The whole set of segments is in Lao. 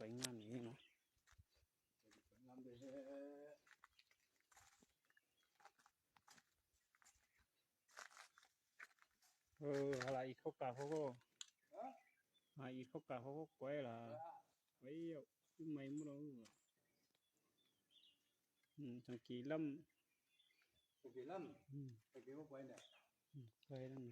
ວຍງາມຢ່າງນີ້ເນາະ. ສວຍງາມເດ້. ເອີ ຫາລະອີກເຂົາກາເຂົາກໍ ຫາອີກເຂົາກາເຂົາກໍກວາຍລະ ກວາຍແລ້ວ ຄືໄໝໝົດແລ້ວ. ອືມ ສັງເກດລຳ ສັງເກດລຳ ອືມ ສັງເກດວ່າກວາຍແລ້ວ ອືມ ກວາຍລຳ.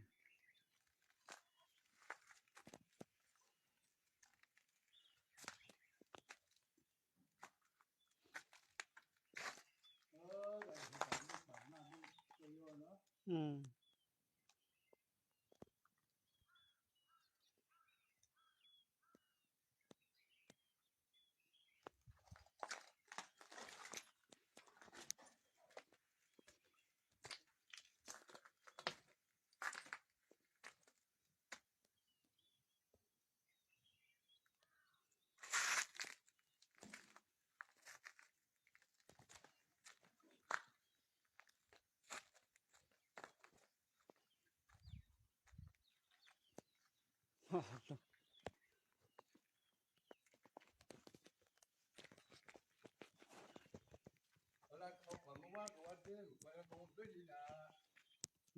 ເອີ ໄດ້ເຫັນການມີປາກນ້ຳມີຕົວຢູ່ເນາະ ອືມ.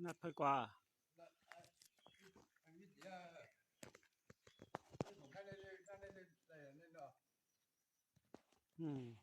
ນັດເພິ່ນກວ່າ ອືມ.